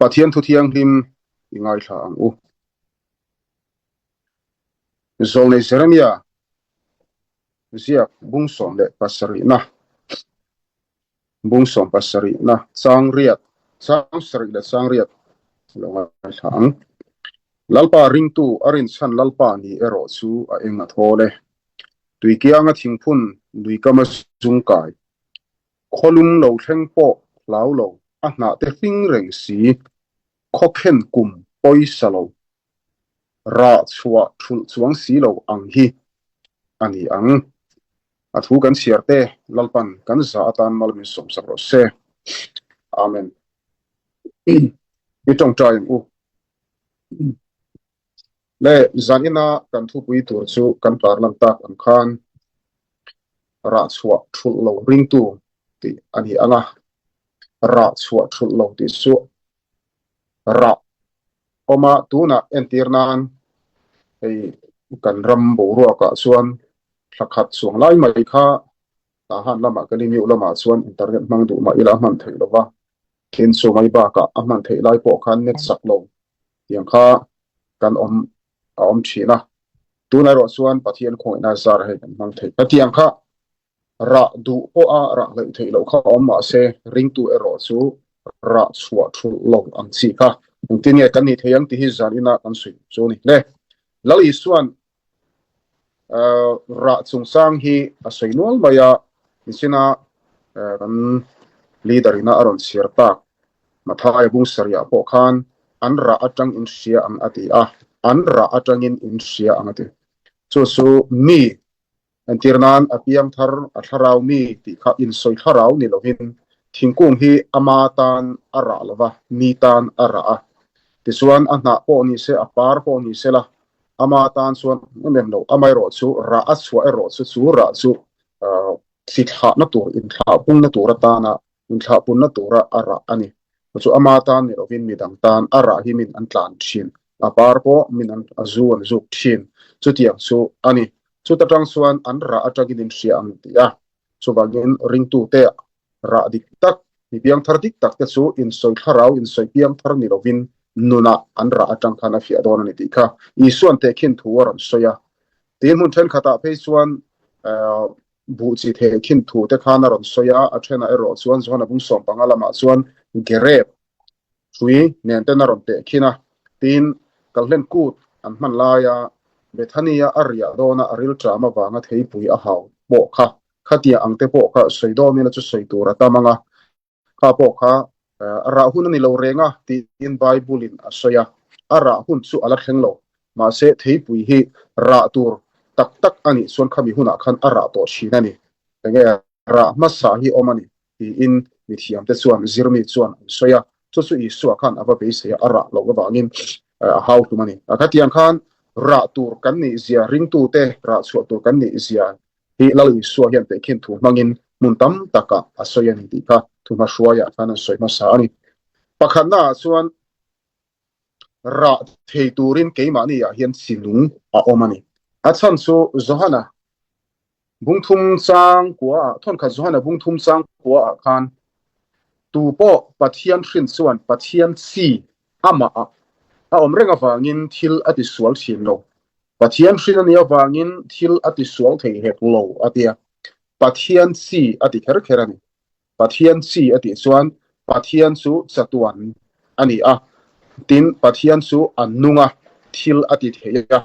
Pathian thu thianghlim i ngaithla ang u. Zawlnei Jeremia ziak bung 17na bung 17na chang riat chang sarih leh chang riat lo ngaithla ang. Lalpa ringtu a rinchhan Lalpa ni erawh chu a eng a thawl e. Tuikianga thingphun luikama zungkai Khawlum lo thleng pawh hlau lo, a hnah te hling reng si, khawkhen kum pawisa lo, rah chhuah thulh chuang si lo ang hi a ni ang. A thu kan chhiar te Lalpan kan za atan mal min sawmsak rawh se. Amen. I tawngtai ang u. Le zanina kan thupui tur chu kan tarlan tak ang khan rah chhuah thulh lo ringtu tih a ni ang a, rah chhuah thulh lo tih chu rah awm a, tunah entir nan hei kan ram boruakah chuan thla khat chuang lai mai kha Tahan lamah kan ineuh lamah chuan internet hmang duh mah ila a hman theih lo va, tin chu mai bakah a hman theih lai pawh khan net sak lo tiang kha kan awm a awm thin a, tunah erawh chuan Pathian khawngaihna zar hei kan hmang thei. Hetiang kha rah duh pawha rah hleih theih loh kha awm mah se ringtu erawh chu rah chhuah thulh lo ang chi kha engtin nge kan nih thei ang tih hi zan inah kan sawi chu a ni hle. Lal Isua'n Rah chungchang hi a sawi nual mai a, nichina kan leader ina a rawn chhiar tak Mathaia bung sarihah pawh khan an rah atang in hria ang a ti a, an rah atangin in hria ang a ti. Chu chu mi entir nan a piang thar a thlarau mi tih kha insawi thlarau ni lovin thingkung hi ama tan a rah lova, mi tan a rah a. Tichuan a hnah pawh ni se, a par pawh ni se la, Ama tan chuan em em lo, amaherawh chu rah a chhuah erawh chu chu rah chu thli thlahna tur, inthlahpungna tur atana inthlahpunna tura a rah a ni. Chu chu ama tan ni lovin midang tan a rah hi min an tlan thin, a par pawh min an a zu an zuk thin, chutiang chu a ni. Chuta tang chuan an rah atangin in hria ang tih a, chuvangin ringtute Rah dik tak, mi piangthar dik tak te chu insawi thlarau, insawi piangthar ni lovin nunah an rah atang khan a fiah dawn a ni tih kha Isua'n tehkhin thu a rawn sawi a. Tin, hmun thenkhatah phei chuan buh chi tehkhin thu te khan a rawn sawi a, a thenah erawh chuan Johana bung 15 lamah chuan Gerep hrui nen ten a rawn tehkhin a. Tin, Kalhlen kut an hman laia Bethania a riah dawna a rilṭam avanga theipui a hau pawh kha Khatiang ang te pawh kha sawi dawn ila chu sawi tur a tam ang a, kha pawh kha a rah hun a ni lo reng a tiin Bible in a sawi a, a rah hun chu a la thleng lo. Mahse theipui hi rah tur tak tak a nih chuan khami hunah khan a rah tawh thin a ni. Enge rah hmasa hi awm a ni tiin mithiamte chuan zirmi chuan an sawi a, chu chu Isua khan a va beisei a, a rah loh avangin a hau hlum a ni. Khatiang khan rah tur kan nih zia ringtute rah chhuah tur kan nih zia Hi Lal Isua hian tehkhin thu hmangin hmun tam takah a sawi a ni tih kha thuhma hruaiah khan an sawi hmasa a ni. Pakhatnaah chuan rah thei turin keimahniah hian sinung a awm a ni. A chhan chu Johana bungthum chang kuaah, thawnkhat Johana bungthum chang kuaah khan tu pawh Pathian hrin chuan Pathian chi amahah a awm reng avangin thil a tisual thin lo. Pathian hrin a nih avangin thil a tisual thei hek lo a ti a, Pathian chi a ti kher kher a ni. Pathian chi a tih chuan Pathian chu chatuan a ni a, tin Pathian chu a nung a, thil a ti thei a.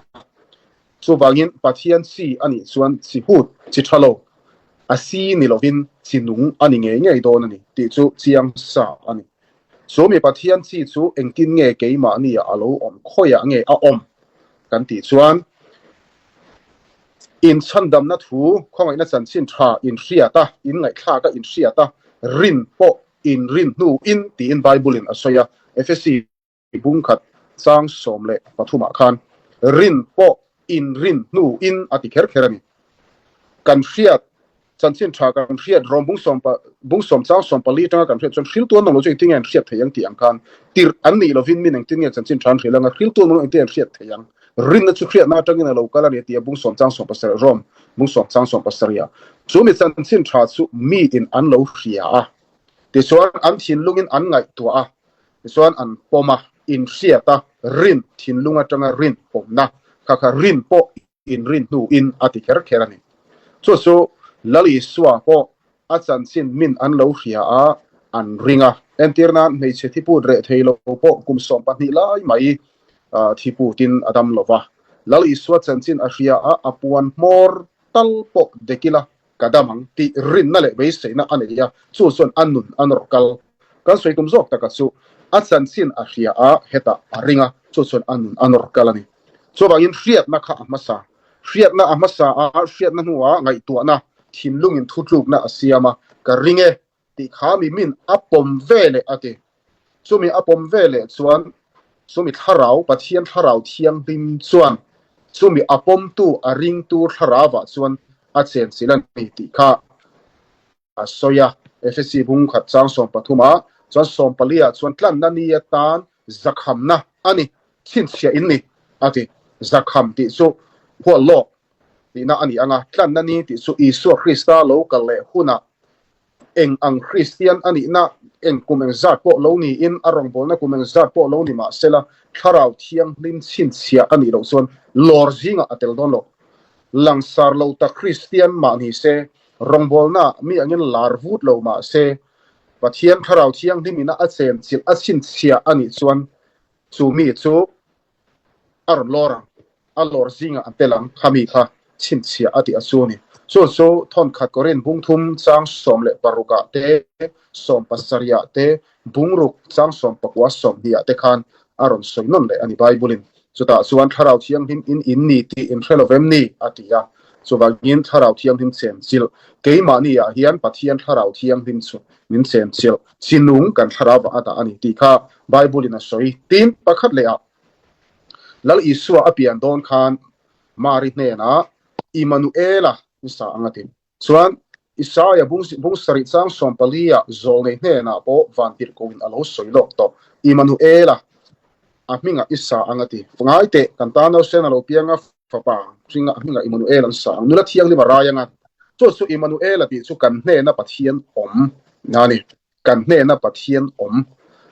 Chuvangin Pathian chi a nih chuan chi hut, chi tha lo, a si ni lovin chi nung a ni ngei ngei dawn a ni tih chu chiang sa a ni. Chu mi Pathian chi chu engtin nge keimahniah a lo awm, khawiah nge a awm kan tih chuan inchhandamna thu khawngaihna chanchin tha inhriat a, inngaihthlak a inhriat a, rin pawh inrin hnuin tiin Bible-in a sawi a, Efesi bung khat chang 13 ah khan rin pawh inrin hnuin a ti kher kher a ni. Kan hriat chanchin tha kan hriat rawm bung sawm pa bung sawm chang sawm pali atanga kan hriat chuan hriltu an awm lo chu engtin nge an hriat thei ang tih ang khan tirh an nih lovin min engtin nge chanchin tha an hrilh anga hriltu an awm lo engtin nge an hriat thei ang rinna chu hriatna atangin a lo kal a ni tia bung sawm chang sawm pasarih rawm bung sawm chang sawm pasarih ah chu mi chanchin tha chu mi in an lo hria a tichuan an thinlungin an ngaihtuah a. Tichuan an pawm a, inhriat a, rin, thinlung atanga rin pawmna kha kha rin pawh inrin hnuin a ti kher kher a ni. Chu chu Lal Isua pawh a chanchin min an lo hria a, an ring a. Entir nan hmeichhe thiput reh thei lo pawh kum 12 lai mai thiputin a dam lo va. Lal Isua chanchin a hria a, a puan hmawr tal pawh dek ila ka dam ang tih rinna leh beiseina a nei a, chu chuan a nun a nawr kal. Kan sawi tum zawk taka chu a chanchin a hria a, hetah a ring a, chu chuan a nun a nawr kal a ni. Chuvangin hriatna kha a hmasa. Hriatna a hmasa a, hriatna hnuah ngaihtuahna, thinlungin thutlukna a siam a, ka ring e tih kha mi min a pawm ve leh a ti. Chumi a pawm ve leh chuan chumi thlarau, Pathian thlarau thianghlim chuan chumi a pawmtu, a ringtu thlarauvah chuan a chenchilh a ni tih kha a sawi a. Efesi bung khat chang 13 ah chuan 14 ah chuan tlanna ni atan zakhamna a ni, chhinchhiah in ni a ti. Zakham tih chu hual lawk tihna a ni ang a, tlanna ni tih chu Isua Krista lo kal leh hunah eng ang Kristian a nihna, eng kum eng zat pawh lo niin, a rawngbawlna kum eng zat pawh lo ni mah sela, Thlarau Thianghlim chhinchhiah a nih loh chuan lawr zingah a tel dawn lo. Langsar lo tak Kristian mah ni se, rawngbawlna mi angin lar vut lo mah se, Pathian Thlarau Thianghlimina a chenchilh a chhinchhiah a nih chuan chu mi chu a rawn lawr ang, a lawr zingah an tel ang, khami kha chhinchhiah a tih a chu a ni. Chu chu thawnkhat Korin bung thum chang 16 ah te, 70 ah te, bungruk chang 19 20 ah te khan a rawn sawi nawn leh a ni Bible in. Chutah chuan Thlarau Thianghlim in in ni tih in hre lo vem ni? a ti a. Chuvangin Thlarau Thianghlim chenchilh, keimahni ah hian Pathian Thlarau Thianghlim chu min chenchilh, chinung kan thlarau ah a dah a ni tih kha Bible in a sawi. Tin, pakhat leh ah Lal Isua a pian dawn khan Mari hnenah Immanuela i sa ang a ti. Chuan Isaia bung bung sarih chang 14 ah zawlnei hnenah pawh vantirhkohin a lo sawi lawk tawh. Immanuela a hmingah i sa ang a ti. Ngai teh, kan tan nausen a lo piang a, fapa hringa a hmingah Immanuel an sa ang. Nula thianghlim a rai ang a. Chu chu Immanuela tih chu kan hnena Pathian awm a ni. Kan hnena Pathian awm.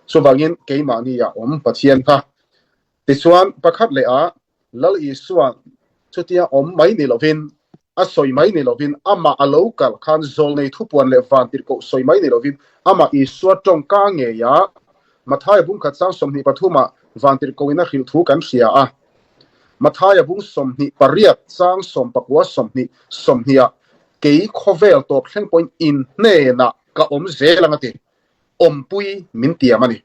Chuvangin keimahni ah awm Pathian kha. Tichuan pakhat leh ah Lal Isua chutia awm mai ni lovin, a sawi mai ni lovin, amah a lo kal khan zawlnei thupuan leh vantirhkoh sawi mai ni lovin, amah Isua tawngka ngeia Mathaia bung khat sang 23 ah vantirhkohin a hrilh thu kan hria a. Mathaia bung 28 chang 19 20 20 ah kei khawvel tawp thleng pawhin in hnenah ka awm zel ang a ti. Awmpui min tiam a ni.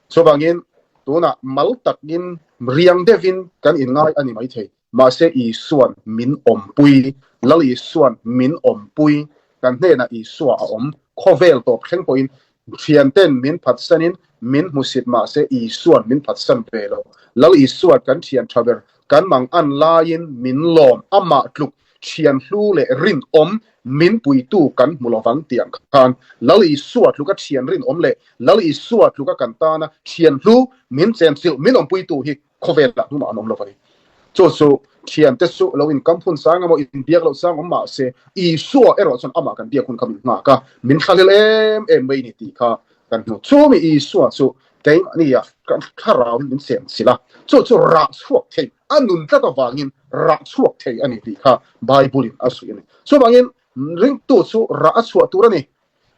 Chuvangin tunah mal takin riang deuhin kan inngai a ni maithei. Mahse Isua'n min awmpui, Lal Isua'n min awmpui, kan hnenah Isua a awm. Khawvel tawp thleng pawhin thianten min phatsanin min hmusit mahse Isua'n min phatsan ve lo. Lal Isua kan thian tha ber, kan mang an laiin min lawm, amah tluk thian hlu leh rinawm min puitu kan hmu lovang tih ang khan Lal Isua tluka thian rinawm leh Lal Isua tluka kan tana thian hlu min chenchilh min awmpuitu hi khawvelah hnumah an awm lo a ni. Chu chu thiante chu lo inkam phun sang emaw inbiak loh sang awm mah se Isua erawh chuan amah kan biak hun kha min nghak a, min thlahlel em em mai ni tih kha kan hmu. Chumi Isua chu keimahnia kan thlarauin min chenchilh a, chu chu rah chhuak thei a nun tlat avangin rah chhuak thei a ni tih kha Bible in a sawi a ni. Chuvangin ringtu chu rah a chhuah tur a ni.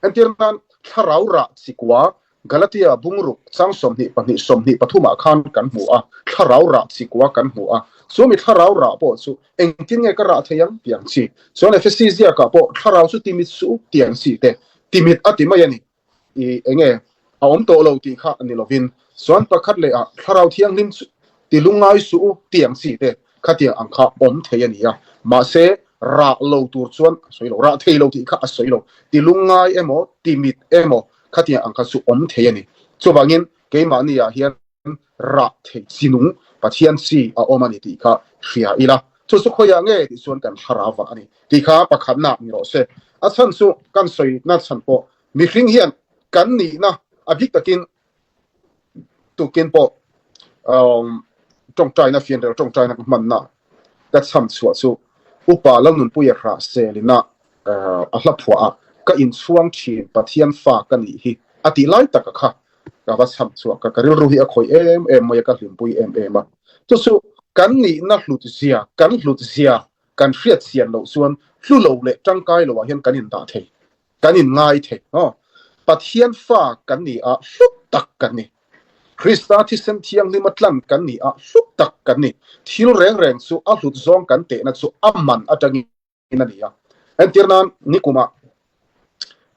Entir nan thlarau rah chikua Galatia bungruk chang 22 23 ah khan kan hmu a, thlarau rah chikua kan hmu a. Chumi thlarau rah pawh chu engtin nge ka rah thei ang tiang chi. Chuan Efesi ziakah pawh thlarau chu timit suh tiang chi te timit a ti mai a ni. I enge a awm tawh lo tih kha ni lovin chuan pakhat leh ah thlarau thianghlim chu ti lungngai suh u tiang chi te khatiang ang kha awm thei a ni a. Mahse rah lo tur chuan a sawi lo, rah thei lo tih kha a sawi lo. Ti lungngai emaw timit emaw khatiang ang kha chu awm thei a ni. Chuvangin keimahni ah hian rah thei chi nung Pathian chi a awm a ni tih kha hria ila. Chu chu khawiah nge tih chuan kan thlarau vah a ni tih kha pakhatna ni rawh se. A chhan chu kan sawi na chhan pawh mihring hian kan nihna a bik takin tukin pawh tawngtaina fianrel tawngtaina ka hmanna ka chham chhuah chu upa Lalnunpuia hrah selina a hla phuah a ka inchhuang thin Pathian fa ka nih hi a tih lai taka kha. Ka va chham chhuah ka ka rilru hi a khawih em em mai a, ka hlimpui em em a. Chu chu kan nihna hlut zia, kan hlut zia kan hriat chian loh chuan hlu lo leh tangkai loah hian kan indah thei, kan inngai thei. Aw, Pathian fa kan ni a, hlu tak kan ni. Krista thisen thianghlima tlan kan ni a, hlu tak kan ni. Thil reng reng chu a hlut zawng kan tehna chu a man atangin in a ni a. Entir nan nikumah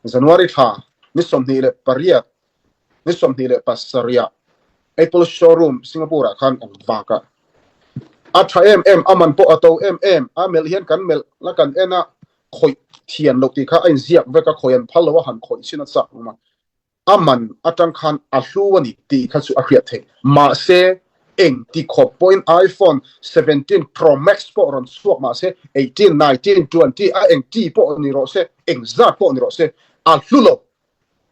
January thla ni 28, ni 27 ah Apple showroom Singapore ah khan an vak a. A tha em em, a man pawh a to em em, a melh hian kan melh la kan en a, khawih thian loh tih kha a inziak vek a, khawih an phal lo a, han khawih chin a chak awm a. A man atang khan a hlu a ni tih kha chu a hriat theih. Mahse, eng ti khawp pawhin iPhone 17 Pro Max pawh rawn chhuak mahse, 18, 19, 20 a eng ti pawh ni rawh se, eng zat pawh ni rawh se, a hlu lo.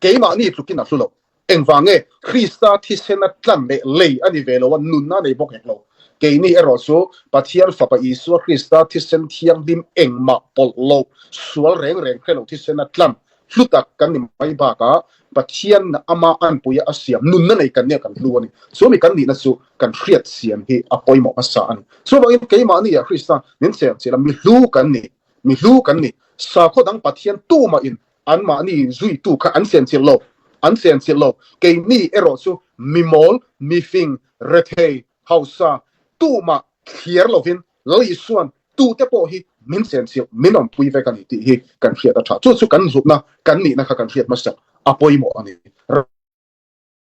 Keimahni tlukin a hlu lo. Engvang nge? Krista thisena tlan leh lei a ni ve lo a, nunna a nei bawk hek lo. Keini erawh chu Pathian Fapa Isua Krista thisen thianghlim engmah pawlh lo, sual reng reng hre lo thisena tlan Hlu tak kan ni mai bakah Pathian ama anpuia a siam nunna nei kan nia kan hlu a ni. Chumi kan nihna chu kan hriat siam hi a pawimawh hmasa a ni. Chuvangin keimahni ah Krista min cheng chilh a, mi hlu kan ni, mi hlu kan ni. Sakhaw dang Pathian tumahin anmahni zuitu kha an chen chilh lo, an chen chilh lo. Keini erawh chu mi mawl, mi fing, rethei, hausa tumah thliar lovin Lal Isua'n tute pawh hi min chenchilh, min awmpui vek a ni tih hi kan hriat a tha. Chu chu kan hlutna, kan nihna kha kan hriat hmasak a pawimawh a ni.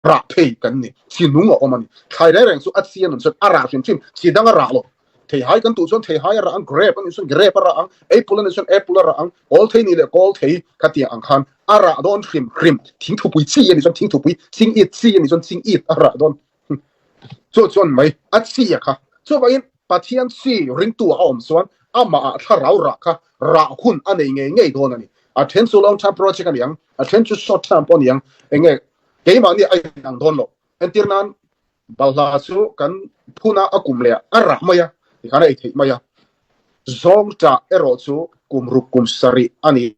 Rah phei kan ni, chi nung a awm a ni. Thlai reng reng chu a chi a nun chuan a rah hrim hrim, chi dang a rah lo. Theihai kan tuh chuan theihai a rah ang, grape a nih chuan grape a rah ang, apple a nih chuan apple a rah ang, kawl thei nih leh kawl thei khatiang ang khan a rah dawn hrim hrim. Thingthupui chi a nih chuan thingthupui, ching it chi a nih chuan ching it a rah dawn. Chu chuan mai a chi a kha. Chuvangin Pathian chi ringtu a awm chuan amah ah thlarau rah kha rah hun a nei ngei ngei dawn a ni. A then chu long term project a ni ang, a then chu short term pawh a ni ang. Enge keimahni a inang dawn lo. Entir nan balhla chu kan phun a, a kum leh a rah mai a, tikhan a ei theih mai a. Zawngṭah erawh chu kum ruk kum sarih a ni.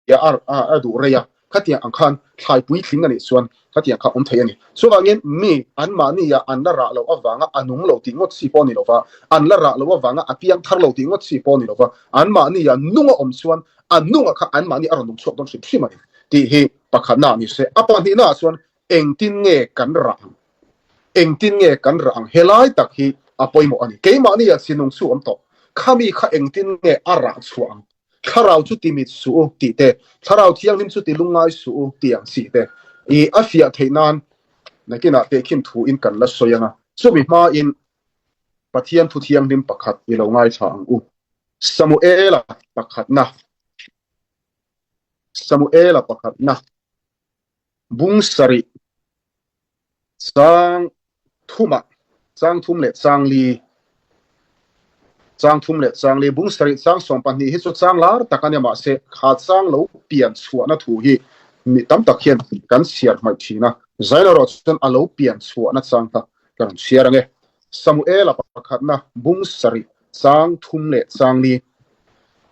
a duh rei a, khatiang ang khan thlai puitling a nih chuan khatiang kha awm thei a ni. Chuvangin mi anmahnia an la rah loh avanga a nung lo tih ngawt chi pawh a ni lo va, an la rah loh avanga a piang thar lo tih ngawt chi pawh a ni lo va, anmahnia nung a awm chuan a nunga kha anmahni a rawn nung chhuak dawn hrim hrim a ni tih hi pakhatna ni se. A pahnihnaah chuan engtin nge kan rah ang? Engtin nge kan rah ang? Helai tak hi a pawimawh a ni. Keimahnia chinung chu awm tawh, khami kha engtin nge a rah chhuah ang? Thlarau chu ti mit suh u tih te, Thlarau Thianghlim chu ti lungngai suh u tih ang chi te i a fiah theih nan nakinah tehkhin thu in kan la sawi ang a. Chumi hmain Pathian thu thianghlim pakhat i lo ngaithla ang u. Samuela pakhatna Samuela pakhatna Bung sarih chang thumah chang thum leh chang li chang thum leh chang li bung sarih chang 12 hi chu chang lar tak a nia mahse kha chang lo pian chhuahna thu hi mi tam tak hian kan chhiar hmaih thin a zain erawh chuan a lo pian chhuahna chang kha ka rawn chhiar ang e Samuela pakhatna bung sarih chang thum leh chang li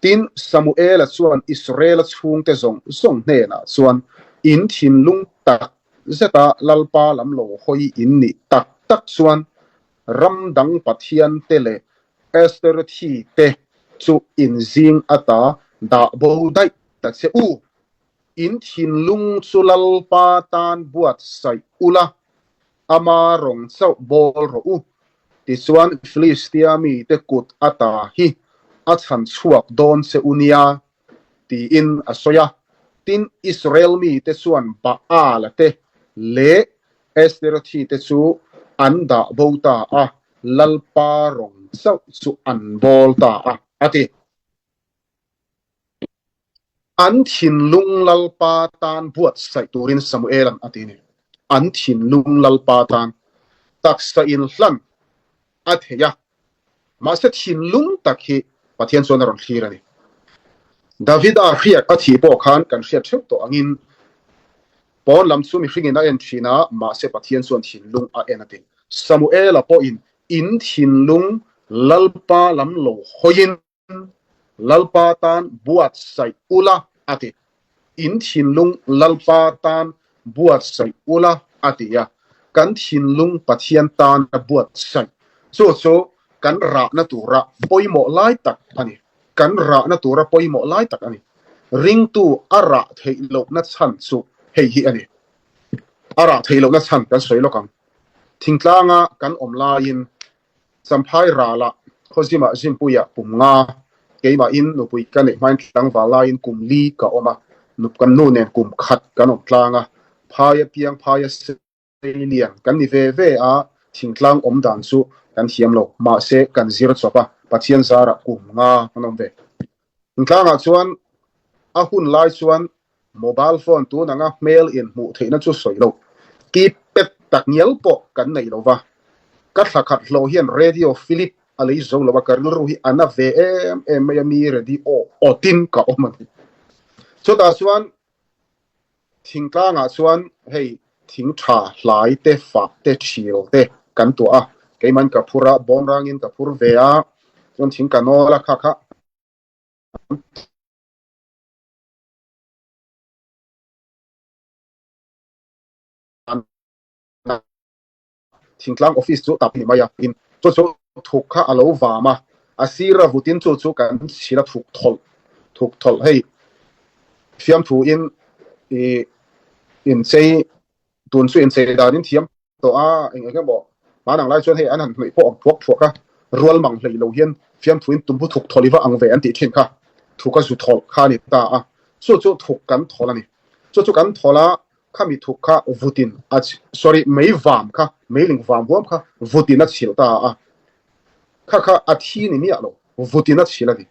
Tin, Samuela chuan Israela chhungte zawng zawng hnenah chuan, In thinlung tak zeta Lalpa lam lo hawi in nih tak tak chuan ram dang pathiante leh Asterothi te chu in zing ata dah bo daih ta che u. In thinlung chu Lalpa tan buatsaih ula, Ama rawng chauh bawl rawh u. Tichuan Filistia mite kut ata hi a chhan chhuak dawn che u nia, tiin a sawi a. Tin, Israel mite chuan Baal-a te leh Asterothi te chu an dah bo ta a, Lalpa rawng chauh chu an bawl ta a, a ti. An thinlung Lalpa tan buatsaih turin Samuela'n a ti a ni. An thinlung Lalpa tan taksa inhlan a thei a, mahse thinlung tak hi Pathian chuan a rawn thlir a ni. Davida hriat a thih pawh khan kan hriat theuh tawh angin pawn lam chu mihringin a en thin a, mahse Pathian chuan thinlung a en a ti. Samuela pawhin in thinlung Lalpa lam lo hawiin Lalpa tan buatsaih ula a ti. In thinlung Lalpa tan buatsaih ula. a ti a. Kan thinlung Pathian tan a buatsaih. Chu chu kan rahna tura pawimawh lai tak a ni. Kan rahna tura pawimawh lai tak a ni. Ringtu a rah theih lohna chhan chu hei hi a ni. A rah theih lohna chhan kan sawi lawk ang. Thingtlanga kan awm laiin Champhai ralah Khawzimah Zimpuiah kum nga, keimahin nupui ka neih hmain tlangval laiin kum li ka awm a, kan nu nen kum khat kan awm tlang a, phaia piang phaia sei lian kan ni ve ve a, thingtlang awm dan chu kan thiam lo, mahse kan zir chawp a, Pathian zarah kum nga kan awm ve. Thingtlangah chuan a hun lai chuan Mobile phone tun anga hmel in hmuh theihna chu sawi loh, keypad tak ngial pawh kan nei lo va. Ka thla khat hlawh hian radio Philip a lei zo lo a, ka rilru hi a na ve em em mai a, mi radio awtin ka awm a ni. Chutah chuan thingtlangah chuan hei thing tha hlai te, fah te, thil te kan tuah a, keiman ka phur a, bawnrangin ka phur ve a, chuan thing ka nawl a, kha kha. Thingtlang office chu tap ni mai a, in chu chu thuk kha a lo vam a, a sir a vutin chu chu kan chhil a thuk thawlh thuk thawlh hei fiamthu in i inchei tun chu inchei dan in thiam tawh a, eng eng emaw hmanang lai chuan hei an han hnawih pawh ang phuak phuak a, rual mang hlei lo hian fiamthu in tumbu thuk thawlh i va ang ve an tih thin kha, thuk a zu thawlh kha a ni ta a, chu chu thuk kan thawlh a ni. Chu chu kan thawlh a, khami thuk kha vutin a sorry mei vam kha meiling vam huam kha vutin a chhilh ta a, kha kha a thi ni miah lo, vutin a chhilh a ni.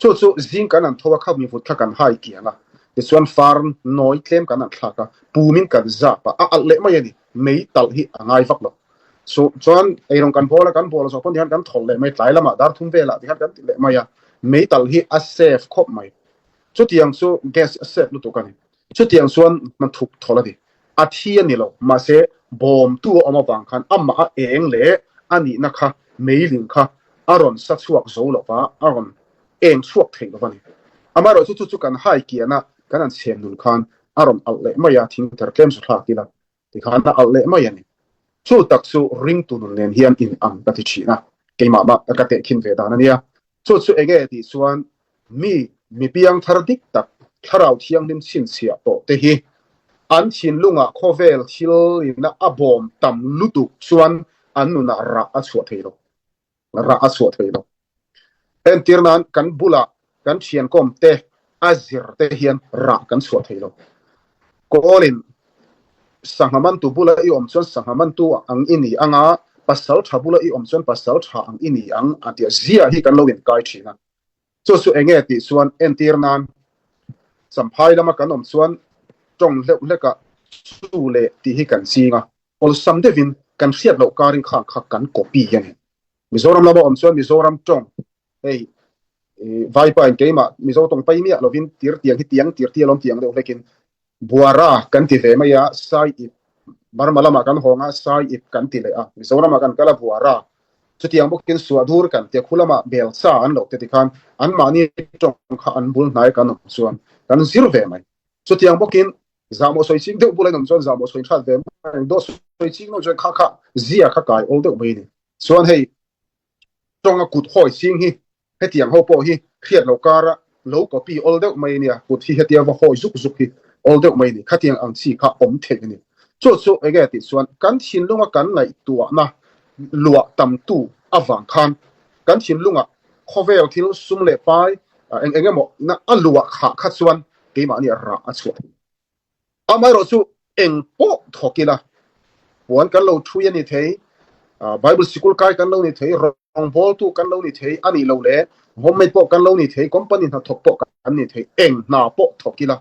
Chu chu zing kan han tho a, khami vut kha kan hai kiang a, tichuan far nawi tlem kan han thlak a, pumin kan zap a, a alh leh mai a ni, mei talh hi a ngai vak lo. Chu chuan eirawng kan bawl a, kan bawl zawh pawn tihian kan thawlh leh mai, tlai lamah dar thum velah tihian kan ti leh mai a, mei talh hi a safe khawp mai. Chutiang chu gas a safe lutuk a ni. Chutiang chuan hmanthuk thawlh a ni. A thi a ni lo, mahse bawmtu a awm avang khan amah a eng leh a nihna kha meiling kha a rawn sa chhuak zo lo va, a rawn eng chhuak thei lo va ni. Amaherawhchu chu chu kan hai kiana kan han chhem nun khan a rawn alh leh mai a, thingther tlem zu thlak ila tikhan a alh leh mai a ni. Chu tak chu ringtu nun nen hian in ang ka ti thin a, keimah mah ka tehkhin ve dan a nia. Chu chu enge tih chuan mi mi piangthar dik tak thlarau thianghlim chhinchhiah tawh te hi an thinlungah khawvel thil ina a bawm tam lutuk chuan an nunah rah a chhuah thei lo. Rah a chhuah thei lo. Entir nan kan bulah kan thiankawm te a zir te hian rah kan chhuah thei lo. Kawlin sangha mantu bula i awm chuan sangha mantu ang i ni ang a, pasal tha bula i awm chuan pasal tha ang i ni ang a tia zia hi kan lo inkai thin a. Chu chu enge tih chuan entir nan Champhai lama kan awm chuan tawng hleuh hlekah chu leh tih hi kan ching a, awlsam deuhin kan hriat loh karin khang kha kan copy a ni. Mizoram lama awm chuan Mizoram tawng hei Vaipa in keimah Mizo tawng pai miah lovin tir tiang hi tiang tir tia lawm tiang deuh hlekin Buara kan ti ve mai a, Sai ip Burma lamah kan hawng a, Sai ip kan ti leh a, Mizoramah kan kal a Buara chutiang bawkin Suahdur kan ti a, khu lamah Belcha an lo te tikhan anmahni tawng kha an bul hnai kan awm chuan kan zir ve mai. Chutiang bawkin zahmawh sawi ching deuh bula in awm chuan zahmawh sawi hrat ve mai, dawt sawi ching deuh chuan kha kha zia kha kai awl deuh mai a ni. Chuan hei Tawnga kut hawi ching hi hetiang ho pawh hi hriat loh kara lo copy awl deuh mai ania, kut hi hetia va hawi zuk zuk hi awl deuh mai a ni, khatiang ang chi kha awm theih a ni. Chu chu enge tih chuan kan thinlunga kan ngaihtuahna luah tamtu avang khan kan thinlungah khawvel thil sum leh pai eng eng emaw na a luah khah kha chuan keimahni rah a chhuah thei. Amaherawh chu eng pawh thawk ila, puan kan lo thui a ni thei, Bible sikul kai kan lo ni thei, rawngbawltu kan lo ni thei a nih loh leh homemade pawh kan lo ni thei, company hnathawk pawh kan ni thei, eng hna pawh thawk ila,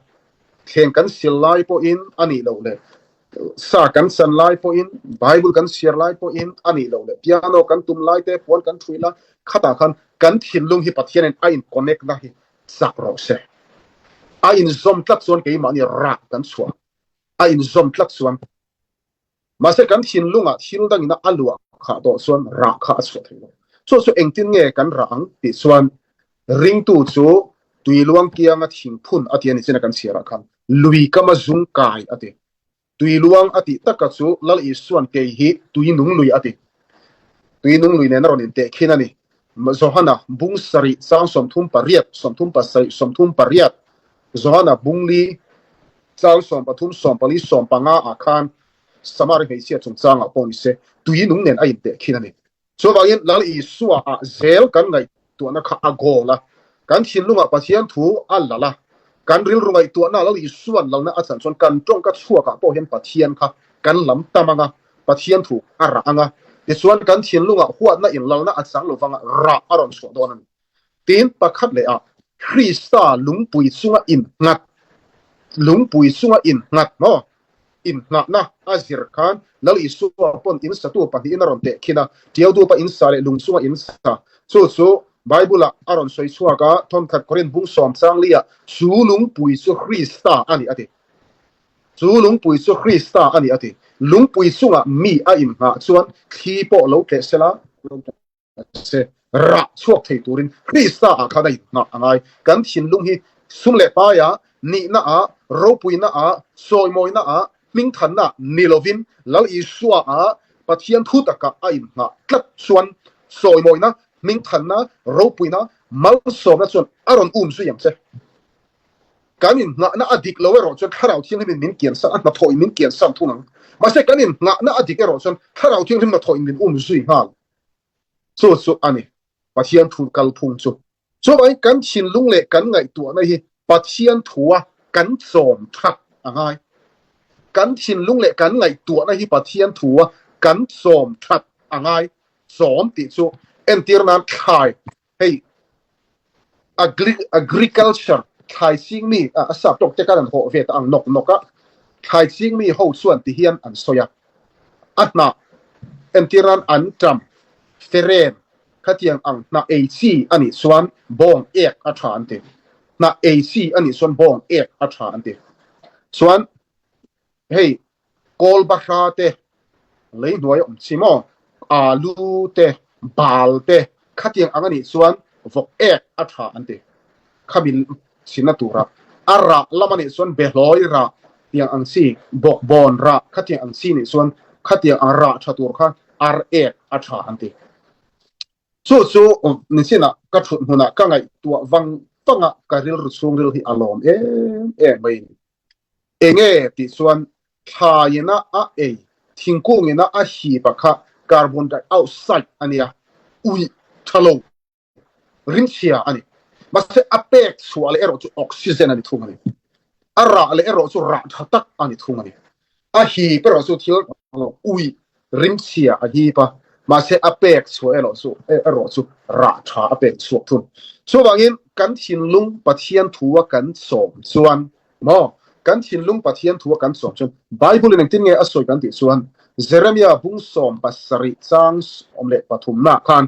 thleng kan sil lai pawhin a nih loh leh sa kan san lai pawhin, Bible kan chhiar lai pawhin a nih loh leh piano kan tum lai te, puan kan thui lai, khatah khan kan thinlung hi Pathianin a in connect na hi chak rawh se. A inzawm tlat chuan keimahni rah kan chhuah. A inzawm tlat chuan mahse kan thinlungah thil dangin a luah khah tawh chuan rah kha a chhuah thei lo. Chu chu engtin nge kan rah ang tih chuan ringtu chu tui luang kianga thingphun a ti a ni chin a kan chhiarah khan lui kama zung kai a ti. Tui luang a tih taka chu Lal Isua'n kei hi tui nung lui a ti. Tui nung lui nen a rawn inteh khin a ni. Johana bung sarih chang 38, 37, 38, Johana bung li chang 13, 14, 15 ah khan Samari hmeichhia chungchangah pawh ni se tui nung nen a inteh khin a ni. Chuvangin Lal Isua ah zel kan ngaihtuahna kha a goal a, kan thinlungah Pathian thu a lal a, kan rilru ngaihtuahna Lal Isua'n lalna a chan chuan kan tawngka chhuakah pawh hian Pathian kha kan lam tam ang a, Pathian thu a rah ang a, tichuan kan thinlungah huatna in lalna a chang lovang a, rah a rawn chhuah dawn a ni. Tin, pakhat leh ah Krista lungpui chunga innghat, lungpui chunga innghat maw? Inngahna a zir khan Lal Isua pawn in satu pahnihin a rawn teh khin a, Tiaudupa in sa leh lung chunga in sa. Chu chu Bible-ah a rawn sawi chhuak a, thawnkhat Korinth bung sawm chang liah chu lungpui chu Krista a ni a ti. Chu lungpui chu Krista a ni a ti. Lungpui chungah mi a inngah chuan thli pawh lo tleh sela, se rah chhuak thei turin Krista ah khan a inngah a ngai. Kan thinlung hi sum leh paia, nihna ah, ropuina ah, sawimawina ah, hmingthanna ah ni lovin Lal Isua ah Pathian thu takah a inngah tlat chuan sawimawina, hmingthanna, ropuina, malsawmna chuan a rawn um zui ang che. Kan inngahna a dik lo erawh chuan Thlarau Thianghlimin min kiansan, a hnathawhin min kiansan thung ang. Mahse kan inngahna a dik erawh chuan Thlarau Thianghlim hnathawhin min um zui nghal. Chu chu a ni Pathian thu kalphung chu. Chuvangin kan thinlung leh kan ngaihtuahna hi Pathian thua kan chawm that a ngai. Kan thinlung leh kan ngaihtuahna hi Pathian thua kan chawm that a ngai. Chawm tih chu entir nan thlai hei agriculture thlai ching mi a sap tawk te khan an hawh ve ta ang nawk nawk a, thlai ching mi ho chuan ti hian an sawi a, a hnah entir nan an ṭam feren khatiang ang hnah ei chi a nih chuan bawng ek a ṭha an ti, hnah ei chi a nih chuan bawng ek a ṭha an ti chuan hei Kawl bahra te, lei hnuai awm chi maw, alu te, bal te khatiang ang a nih chuan vawk ek a tha an ti. Khami chhinna tura a rah lam a nih chuan behlawi rah tiang ang chi, bawkbawn rah khatiang ang chi nih chuan khatiang ang rah tha tur kha ar ek a tha an ti. Chu chu nichinah ka thut hmunah ka ngaihtuah vang vanga ka rilru chhungril hi a lawm em em mai a ni. Enge tih chuan thlaiina a ei, thingkungina a hip a kha carbon dioxide a nia, uih tha lo, rimchhia a ni. Mahse a pek chhuah leh erawh chu oxygen a ni thung a ni. A rah leh erawh chu rah tha tak a ni thung a ni. A hip erawh chu thil uih rimchhia a hip a, mahse a pek chhuah erawh chu erawh chu rah tha a pek chhuak thung. Chuvangin kan thinlung Pathian thua kan sawm chuan maw kan thinlung Pathian thua kan sawm chuan Bible in engtin nge a sawi kan tih chuan Jeremia bung 17 chang 13 na khan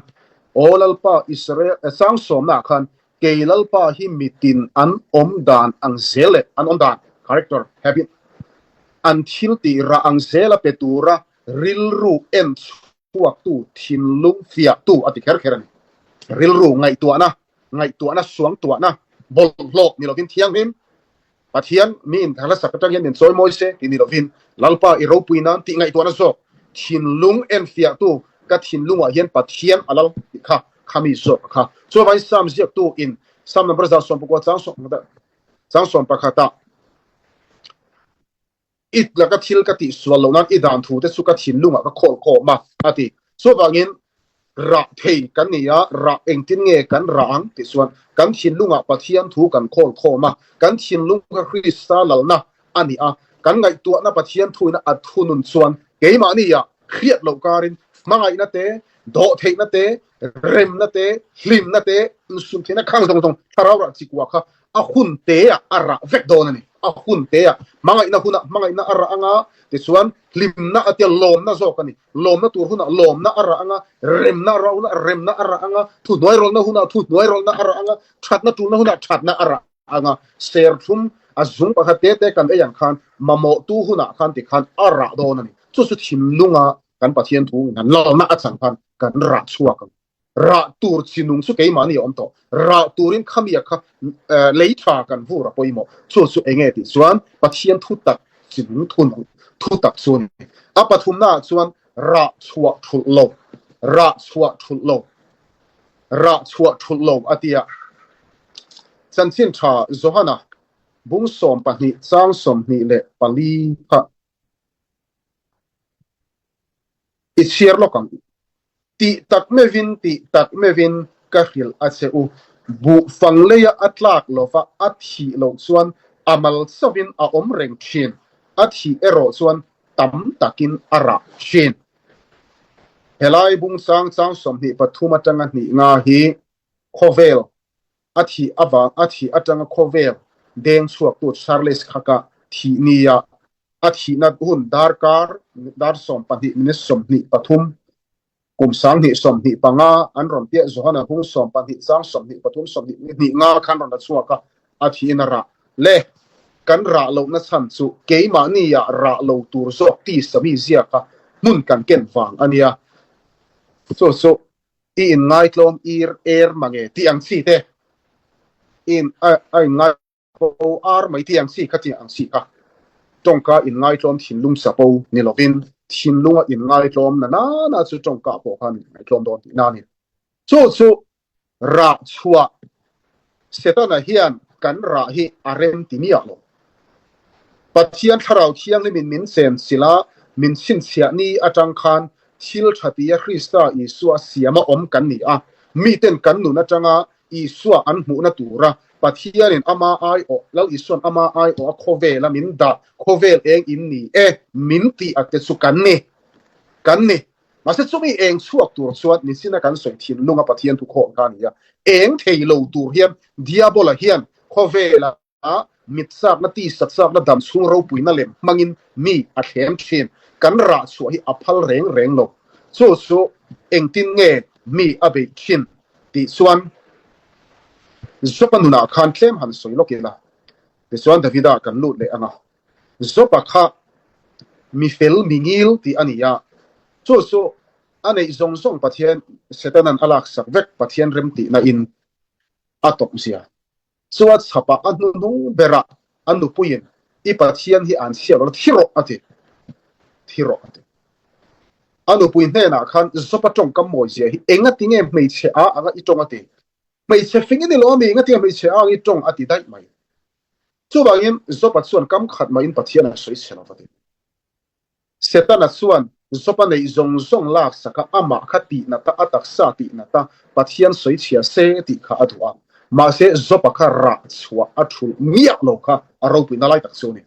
Aw Lalpa Israel chang 10 na khan Kei Lalpa hi mitin an awm dan ang zel leh an awm dan, character, habit, an thil tih rah ang zela pe tura rilru en chhuaktu, thinlung fiahtu a ti kher kher a ni. Rilru ngaihtuahna, ngaihtuahna suangtuahna, bawlhhlawh ni lovin thianghlim, Pathian miin ka hlasak atang hian min chawi mawi se tih ni lovin Lalpa i ropui nan tih ngaihtuahna zawk thinlung enfiahtu ka thinlungah hian Pathian a lal tih kha khami zawk a kha. Chuvangin Psalm ziaktu in Psalm number 119 chang chang 11 ah I laka thil ka tih sual loh nan i dan thu te chu ka thinlungah ka khawl khawm a, a ti. Chuvangin rah thei kan ni a, rah engtin nge kan rah ang tih chuan kan thinlungah Pathian thu kan khawl khawm a, kan thinlung kha Krista lalna a ni a, kan ngaihtuahna Pathian thuina a thunun chuan keimahnia hriat loh karin hmangaihna te, dawhtheihna te, remna te, hlimna te, insumtheihna khang zawng zawng thlarau rah chikua kha a hun te ah a rah vek dawn a ni. A hun te ah hmangaihna hunah hmangaihna a rah anga, tichuan hlimna a tia lawmna zawk a ni. Lawmna tur hunah lawmna a rah anga, remna a rah hunah remna a rah anga, thuhnuairawlna hunah thuhnuairawlna a rah anga, thatna tulna hunah thatna a rah anga, serthlum a zung pakhat te te kan ei ang khan mamawhtu hunah khan tikhan a rah dawn a ni. Chu chu thinlunga kan Pathian thu in han lalna a chang khan kan rah chhuak ang. Rah tur chi nung chu keimahni a awm tawh. Rah turin khamia kha lei tha kan vur a pawimawh. Chu chu enge tih chuan Pathian thu tak chi nung thu nung. Thutak chu a ni. A pathumnaah chuan rah chhuah thulh lo, rah chhuah thulh lo, rah chhuah thulh lo a ti a. Chanchin tha Johana bung 12 chang 24 kha i chhiar lawk ang. Tih tak meuhin, tih tak meuhin ka hrilh a che u. Buh fang leia a tlak lova a thih loh chuan a mal chauhin a awm reng thin, a thih erawh chuan tam takin a rah thin. Helai bung chang chang 23 atanga hnih nga hi khawvel a thih avang a thih atanga khawvel deng chhuaktu Charles Khaka thih nia a thihna hun darkar dar 12 minute 23 kum 2025 an rawn piah Johana bung 12 chang 23 20 hnih nga khan rawn la chhuak a, a thihin a rah le kan rah lohna chhan chu keimahni ah rah lo tur zawk tisa mi ziaka hmun kan ken vang a nia. Chu chu i inngaitlawm ir er mange tih ang chi te i in a inngai Po ar mai tih ang chi kha tih ang chi kha tawngka inngaitlawm thinlung chapo ni lovin thinlunga inngaitlawm na nana chu tawngka pawh khan inngaitlawm dawn tihna a ni. Chu chu rah chhuah Setana hian kan rah hi a rem ti miah lo. Pathian Thlarau Thianghlimin min chen chilh a, min chhinchhiah ni atang khan thil tha tia Krista Isua siama awm kan ni a, miten kan nun atanga Isua an hmuhna tura Pathianin ama aiawh, Lal Isua'n ama aiawh a khawvela min dah, khawvel eng in ni e, min tih a te chu kan ni. Kan ni. Mahse chumi eng chhuak tur chuan nichina kan sawi thinlunga Pathian thu khawm kha a ni a. Eng thei lo tur hian Diabola hian khawvela A mit chakna, tisa chakna, dam chhung ropuina lem hmangin mi a thlem thin. Kan rah chhuah hi a phal reng reng lo. Chu chu engtin nge mi a beih thin tih chuan Job-a nunah khan tlem han sawi lawk ila. Tichuan Davida kan lut leh ang a. Job-a kha mi fel, mi ngil tih a ni a. Chu chu a neih zawng zawng Pathian Setanan a laksak vek Pathian remtihna in a tawp zia. Chua chhapah a hnuhnung berah a nupuiin, I Pathian hi an chhiat lo, thi rawh, a ti. Thi rawh, a ti. A nupui hnenah khan Job-a tawngkam mawizia hi engati nge hmeichhe a anga i tawng a ti. Hmeichhe fing i ni lo ami, engati nge hmeichhe a anga i tawng a ti daih mai. Chuvangin Job-a chuan kam khat mahin Pathian a sawi chhe lo va ti. Setana chuan Job-a neih zawng zawng laksak a, amah kha tih nat a, a taksa tih nat a, Pathian sawi chhia se tih kha a duh a. Mahse, Job-a kha rah chhuah a thulh miah lo kha a ropuina lai tak chu a ni.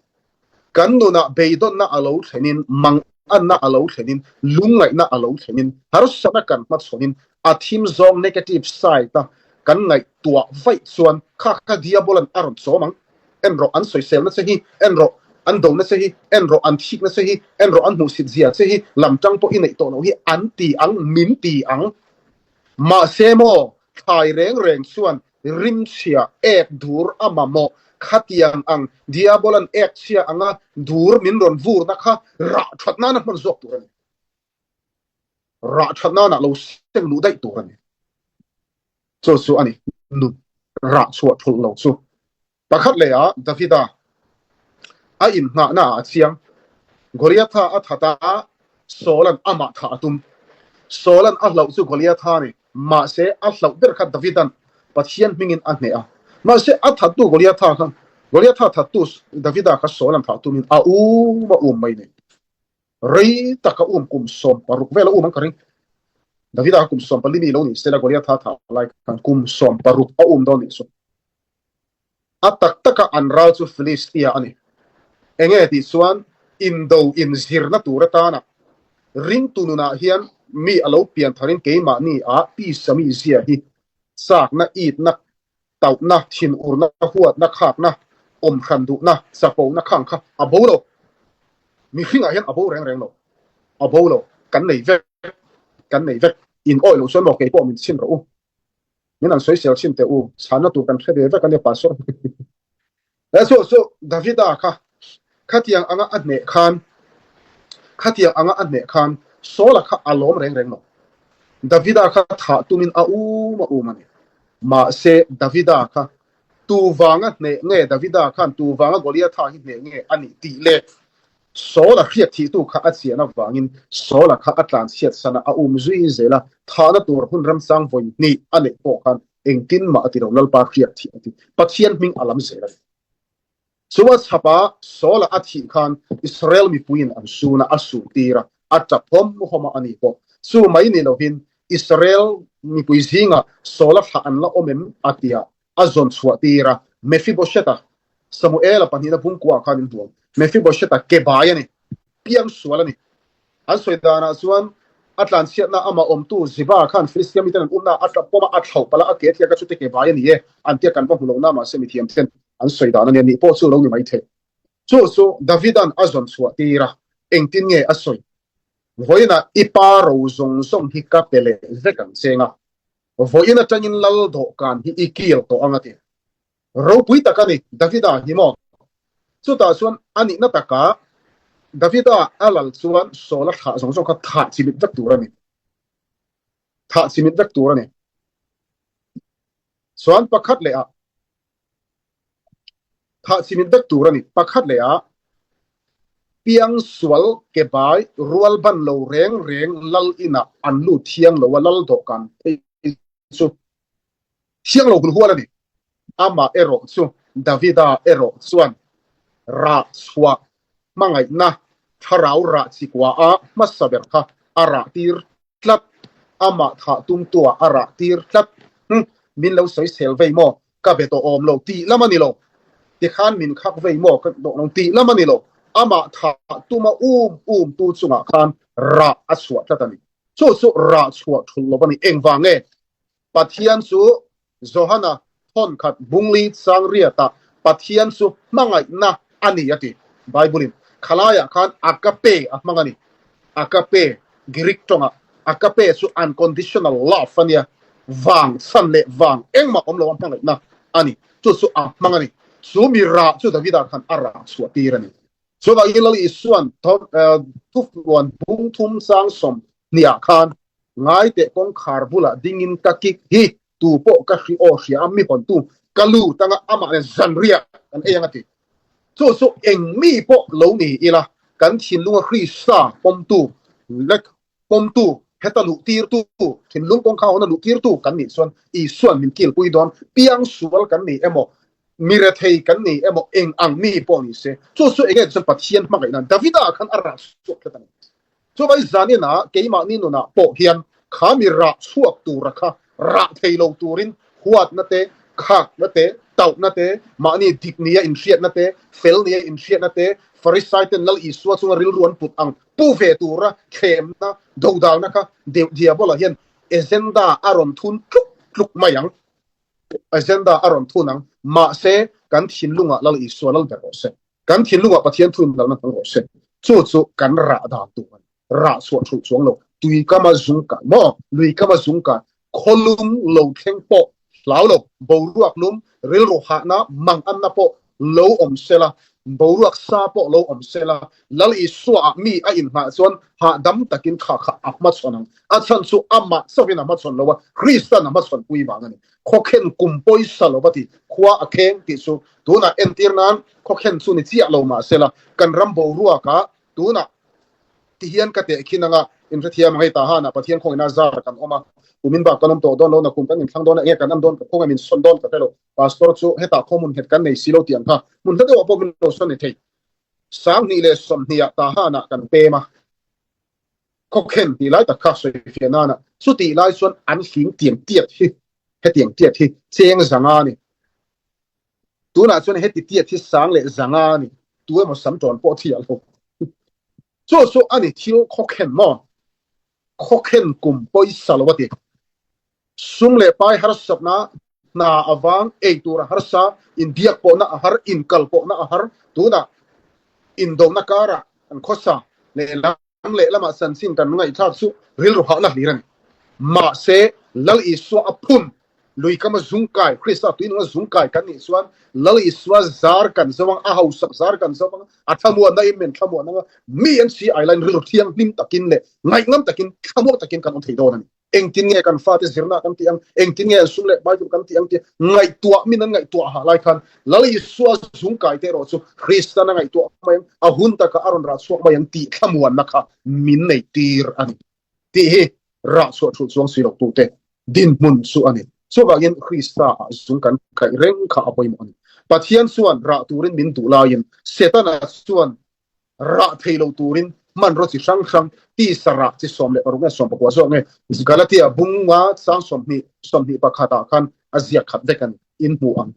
Kan nunah beidawnna a lo thlenin, manganna a lo thlenin, lungngaihna a lo thlenin, harsatna kan hmachhawnin a thim zawng, negative side, a kan ngaihtuah vaih chuan kha kha Diabola'n a rawn chawm ang. En rawh, an sawiselna che hi, en rawh, an dona che hi, en rawh, an thikna che hi, en rawh, an hmuhsit zia che hi, lam tang pawh i neih tawh loh hi an ti ang, min ti ang. Mahse maw, thlai reng reng chuan rimchhia ek dur a mamawh, khatiang ang Diabola'n ek chhia anga dur min rawn vurna kha rah that nana hman zawk tur a ni. Rah that nana lo seng luh daih tur a ni. Chu chu a ni, nun rah chhuah thulh lo chu. Pakhat leh ah Davida a inngahna ah a chiang. Goliatha a that a, Saula'n amah thah a tum. Saula'n a hlauh chu Goliatha a ni, mahse a hlauh ber kha Davida'n Pathian hmingin a hneh a. Mahse a thattu Goliatha kha, Goliatha thattu Davida kha Saula'n thah tumin a um a um mai nei. Rei tak a um kum 16 vel a um ang ka ring. Davida kha kum 14 mi lo ni sela Goliatha thah lai khan kum 16 a um dawn nih chu. A tak taka an ral chu Philistia a ni. Enge tih chuan indo inzirna tur atana ringtu nunah hian mi a lo pian tharin keimahni ah tisa mi zia hi chakna, itna, tauhna, thinurna, huatna, khakna, awm hran duhna, chapona khang kha a bo lo. Mihringah hian a bo reng reng lo. A bo lo. Kan nei vek. Kan nei vek. In awih loh chuan maw kei pawh min chhin rawh u. Min an sawisel chhin teh u. Chhanna tur kan hre ve vek a nia Pastor. He chu chu Davida kha khatiang anga a hneh khan khatiang anga a hneh khan Saula kha a lawm reng reng lo. Davida kha thah tumin a um a um a ni. Mahse Davida kha tu vanga hneh nge Davida khan tu vanga Goliatha hi hneh nge a nih tih leh. Saul-a hriat thihtu kha a chian avangin Saul-a kha a tlanchhiat san a, a um zui zel a, thahna tur hun ramchang vawi hnih a neih pawh khan engtin mah a ti lo, Lalpa hriat thih a ti. Pathian hming a lam zel a ni. Chua chhapa Saul-a a thih khan Israel mipuiin an sun a, a sun tir a, a tap hawm hawm a, a ni pawh. Chu mai ni lovin Israel mipui zingah Saul-a thlah an la awm em a tia a zawn chhuah tir a, Mephibosheth-a, Samuel-a pahnihna bungkuaah khan in hmuam. Mephibosheth-a ke bai a ni, piang sual a ni. An sawi danah chuan a tlanchhiatna amah awmtu Ziba khan Filistia miten an umna a tap pawm a, a thlauh palh a, a ke tliak a chute ke bai a ni e an tia kan va hmu lo na mahse mithiam ten an sawi dan a nia nih pawh chu lo ni mai thei. Chu chu Davida'n a zawn chhuah tir a, engtin nge a sawi? Vawiinah i pa ro zawng zawng hi ka pe leh vek ang che nga, vawiin atangin lal dawhkan hi i kil tawh ang a ti. Ropui tak a ni, Davida hi maw? Chutah chuan a nihna takah Davida a lal chuan Saul-a thlah zawng zawng kha thah chimit vek tur a ni. Thah chimit vek tur a ni. Chuan pakhat leh ah thah chimit vek tur a ni. Pakhat leh ah piang sual ke bai rual ban lo reng reng lal inah an lut thiang lo a, lal dawhkan phei chu Thiang lo hulhual a ni. Amah erawh chu Davida erawh chuan rah chhuah hmangaihna thlarau rah chikua a hmasa ber kha a rah tir tlat, amah thah tumtuah a rah tir tlat. Hm, min lo sawisel vei maw? Ka be tawh awm lo tih lam a ni lo. Tikhan min khak vei maw? Ka tawh lo tih lam a ni lo. Amah thah tuma um um tu chungah khan rah a chhuah tlat a ni. Chu chu rah chhuah thulh lo a ni. Engvang nge? Pathian chu Johana thawnkhat bungli sangriatah Pathian chu hmangaihna a ni a ti. Bible-in khalaiah khan agape a hmang a ni. Agape, Greek tawngah agape chu unconditional love a nia, vang chhan leh vang engmah awm lo a hmangaihna a ni. Chu chu a hmang a ni. Chu mi rah chu Davida khan a rah chhuah tir a ni. Chuvangin Lal Isua'n thufuan bung thum sang 20 ah khan Ngaiteh kawngkhar bulah dingin ka kik hi tu pawh ka hri aw hria a mi hawntu ka lu tanga amah nen zanriah kan ei ang a ti. Chu chu eng mi pawh lo ni ila kan thinlunga Krista pawmtu lek pawmtu heta luh tirtu thinlung kawngkhar hawna luh tirtu kan nih chuan Isua'n min kilpui dawn piang sual kan ni emaw mi rethei kan ni emaw eng ang mi pawh ni se chu chu enge chuan Pathian hmangaihna Davida khan a rah chhuak tlat a ni. Chuvai zaninah keimahni nunah pawh hian kha mi rah chhuak tura kha rah thei lo turin huatna te, khakna te, tauhna te, mahni dik nia inhriatna te, fel nia inhriatna te, Farisai ten Lal Isua chunga rilru an put ang pu ve tura thlemna, dodalna kha Diabola hian agenda a rawn thun tluk tluk mai ang. Agenda a rawn thun ang. Mahse, kan thinlungah Lal Isua lal ber rawh se. Kan thinlungah Pathian thu inlalna hmang rawh se. Chu chu kan rah dan tur a ni. Rah chhuah thulh chuang lo. Tui kama zung kai maw? Lui kama zung kai. Khawlum lo thleng pawh hlau lo. Boruak lum, rilru hahna, manganna pawh lo awm sela, boruak sa pawh lo awm sela, Lal Isuaah mi a inhngah chuan hahdam takin kha kha a hmachhawn ang. A chhan chu amah chauhin a hmachhawn lo a, Kristan a hmachhawn pui vang a ni. Khawkhen kum pawisa lo va ti, khua a kheng tih chu tunah entir nan khawkhen chu ni chiah lo mah sela, kan ram boruakah tunah ti hian ka teh khin anga inhrethiam ang hei tahanah Pathian khawngina zar kan awm a, kumin bak kan awm tawh dawn lo, nakum kan inthlang dawn a, enge kan am dawn ka khawngaih min sawn dawn ka hre lo, Pastor chu hetah khaw hmun nghet kan nei si lo tih ang kha hmun hla deuhah pawh min lo sawn ni thei. 2020 ah tahanah kan pem a. Khawkhen tih lai tak kha sawi fiah nana chutih lai chuan an hling tiang tiat hi hetiang tiat hi cheng zanga a ni. Tunah chuan heti tiat hi sang leh zanga a ni. Tu emaw sam tawn pawh thiah lo. Chu chu a ni thil khawkhen maw? Khawkhen kum pawisa lo a ti. Sum leh pai harsatna hna avang ei tur a harsa, inbiak pawhna a har, inkal pawhna a har. Tunah indona karah kan khawsa lehlam lehlamah chanchin kan ngaihthlak chu rilru hahna hlir a ni. Mahse, Lal Isua a phun lui kama zung kai, Krista tuinunga zung kai kan nih chuan Lal Isua zar kan zo ang, a hausak zar kan zo ang, a thlamuanna in min thlamuan ang a, mi an si ai laiin rilru thianghlim takin leh ngaihnam takin, thlamuang takin kan awm thei dawn a ni. Engtin nge kan fate zirna kan tih ang, engtin nge an sum leh pai tur kan tih ang tih ngaihtuah min an ngaihtuah ha lai khan Lal Isua zung kai te erawh chu Kristan a ngaihtuah mai ang, a hun takah a rawn rah chhuak mai ang tih thlamuanna kha min nei tir a ni tih hi rah chhuah thulh chuang si lo tute dinhmun chu a ni. Chuvangin Krista ah zung kan kaih reng kha a pawimawh a ni. Pathian chuan rah turin min duh laiin Setana chuan rah thei lo turin hmanraw chi hrang hrang tisa rah chi 16 nge 19 zawk nge Galatia bunga sang 20 21 ah khan a ziak khat vek a ni. In hmu ang.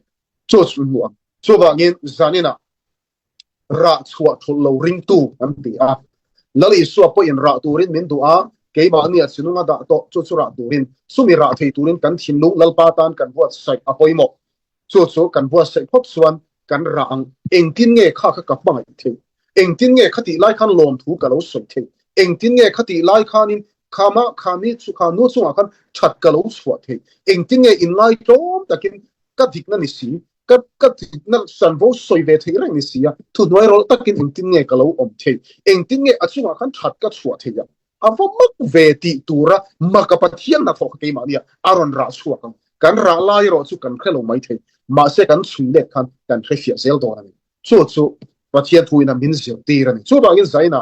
Chu chu in hmu ang. Chuvangin zaninah rah chhuah thulh lo ringtu kan ti a. Lal Isua pawhin rah turin min duh a, keimahni a chinunga dah tawh chu chu rah turin, chumi rah thei turin kan thinlung Lalpa tan kan buatsaih a pawimawh. Chu chu kan buatsaih phawt chuan kan rah ang. Engtin nge kha kha ka hmangaih theih? Engtin nge khatih lai khan lawmthu ka lo sawi theih? Engtin nge khatih lai khanin khama khami chu kha nu chungah khan that ka lo chhuah theih? Engtin nge inngai tlawm takin ka dikna ni si, ka ka dikna sanvo sawi ve theih reng ni si a, thuhnuai rawlh takin engtin nge ka lo awm theih? Engtin nge a chungah khan that ka chhuah theih a? A va mak ve tih tura maka Pathian hnathawh kha keimahnia a rawn rah chhuak ang. Kan rah lai erawh chu kan hre lo mai thei, mahse kan chhui let khan kan hre fiah zel dawn a ni. Chu chu Pathian thuin a min zirtir a ni. Chuvangin Zaina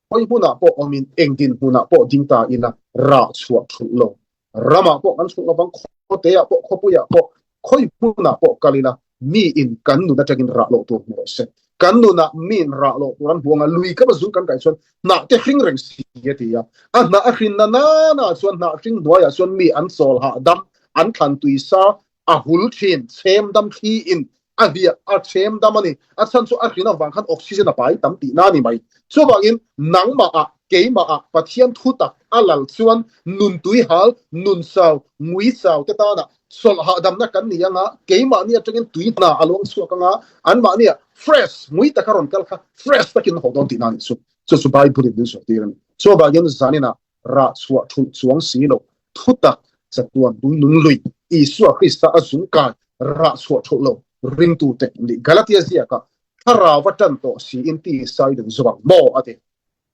hawi hmunah pawh awmin eng dinhmunah pawh ding ta ila rah chhuah thulh lo. Ramah pawh kan chhulh lovang, khawteah pawh, khawpuiah pawh, khawi hmunah pawh kal ila miin kan nun atangin rah loh tur hmu rawh se. Kan nunah miin rah loh tur an hmu anga lui kama zung kan kai chuan hnah te hring reng si a ti a. A hnah a hrin na nana chuan hnah hring hnuaiah chuan mi an chawl hahdam, an thlan tui sa a hul thin, chhem dam thli in a hliah a chhem dam a ni. A chhan chu a hrin avang khan oxygen a pai tam tihna a ni mai. Chuvangin nangmahah, keimahah Pathian thu tak a lal chuan nun tui hal, nun chau, ngui chau te tana chawlh hahdamna kan ni anga keimahni atangin tui hna a luang chhuak anga anmahnia fresh, ngui taka rawn kal kha fresh takin a haw dawn tihna a nih chu. Chu chu Bible in min zawhtir a ni. Chuvangin zaninah rah chhuah thulh chuang si lo, thutak chatuan tuinung lui, Isua Krista a zung kai rah chhuah thulh lo ringtute an ni. Galatia ziakah thlarau a tan tawh siin tisa i dun zo ang maw? a ti.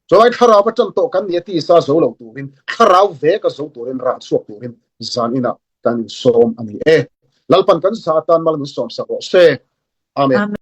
Chulai thlarau a tan tawh kan nia tisa zo lo turin, thlarau vek a zo turin rah chhuak turin zan inah kan insawm a ni e. Lalpan kan za atan mal min sawmsak rawh se. Amen. Amen.